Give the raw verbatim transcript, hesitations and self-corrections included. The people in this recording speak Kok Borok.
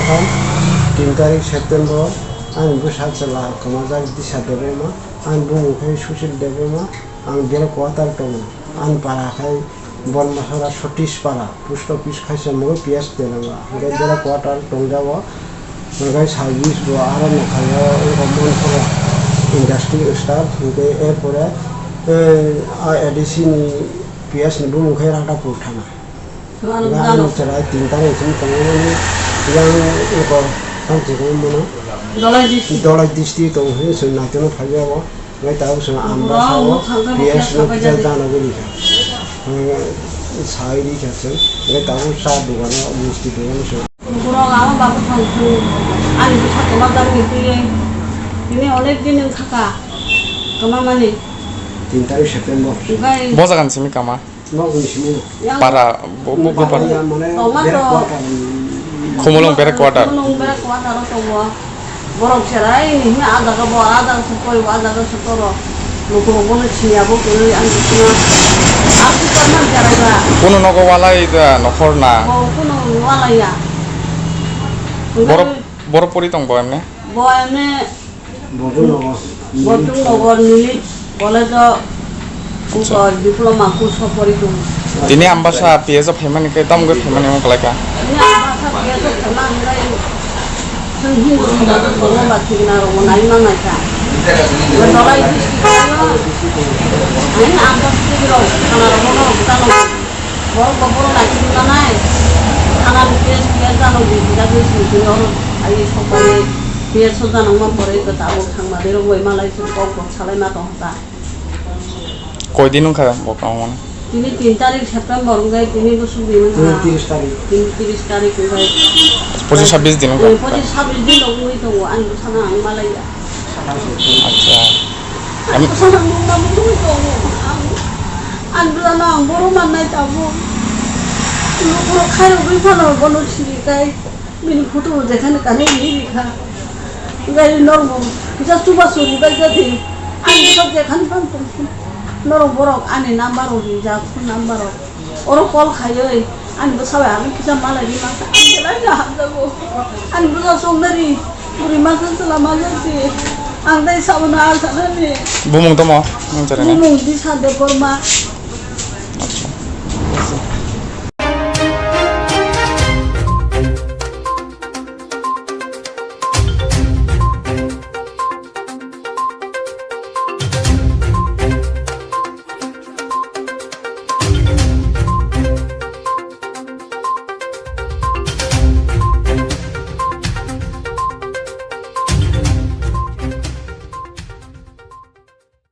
Tin tarik September, ani bwsa chwla kwmajak Disha Debbarma, ani bumung khe Sushil Debbarma, ang Bera quarter tongo. Ani para khai Bormasora Sotish para, post office khaisa mwngo P S Telanga. Hwnkhe Bera quarter tongjago, hwnkhe service bo aro nokhayo wngkha Monsola industry staff, hwnkhe erpore, eh, a ADC ni P S ni bumung khe Radhapur thana. Hwnkhe ani chwrai tin tarik simi tongmani yang wngkha tamchikma mano Dolai district. Dolai district tong hwnwi chwng naitokno phaijago. Hwnkhe tabuk chwng Ambasa o P S no kisa jana guli kha. Hwnkhe sai ri kha chwng. Hwnkhe tabuk cha dogano, misti dogano chwng. Borok ama babu thang thang ani bwsa kwma jagni twiwi tini onek din wng khaka kwma mani. Tin tarik September. Hwnkhe bo jagan simi kama. Nokni simi. Para, bo, bo, bo para. Tongma to. Khumulwng Bera quarter. Khumulwng Bera quarter o tongo. Borok cherai ni hwnwi ah jaga bo, ah jaga se koi bo, ah jaga se toro. Lukurok bono siniya bo kwrwi ang bisingo. Ang si korma cherai ba. Kuno nogo walai da nokhor na. Bo kuno walai ya. Borok, borok pori tong bo emne? Bo emne Borjum Nogor. Borjum Nogor Nilip College o. Acha. Diploma course o pori tongo. Tini Ambasa P S o phaimani khe tamo khe phaimani wng kwlaikha? Tini Ambasa P S o phaima hwnkhai chwng Hindu songno ba thwgwna rokbo nai ma naikha. Dolai district o ani Ambasa rok thana rokno tamo. Borok bo borok nai thwgwi manai. Thana ni P S, P S jano di, di jagwi sini sini oro ai sokmani P S o janangma pore ko tabuk thangma de rok bai malai se kok kok salai ma tong ta. Koi din wngkha bo kamo? Tini tin tarik September wngkha, tini bwswk din wngkha. Tini tiris tarik. Tini tiris tarik wngkha. Pochin sabbish din wngkha. Pochin sabbish din rok wngwi tongo, ani bwsano ang malai ya. Acha. Ani bwsano ang nungna mungwi tongo. Ang, ani bwsano ang borom mannai tabuk. Lukurok khairogwi phano bono siri kai. Bini photo jekhane kanwi rikha. Gari norok kisa chubachu ribaijak di. Ani bwsa jekhane phano tongkhe norok borok ani number rok rijak, phone number rok. Oro call khaiwi ani bwsa bai ang kisa malai ri mankha, ang belai no hamjago. Ani bwsa songna ri, bwrwi masa chwla majak di. Ang tei sabono ang sanani. Bumung tamo? Nung chara ni? Bumung Disha Debbarma.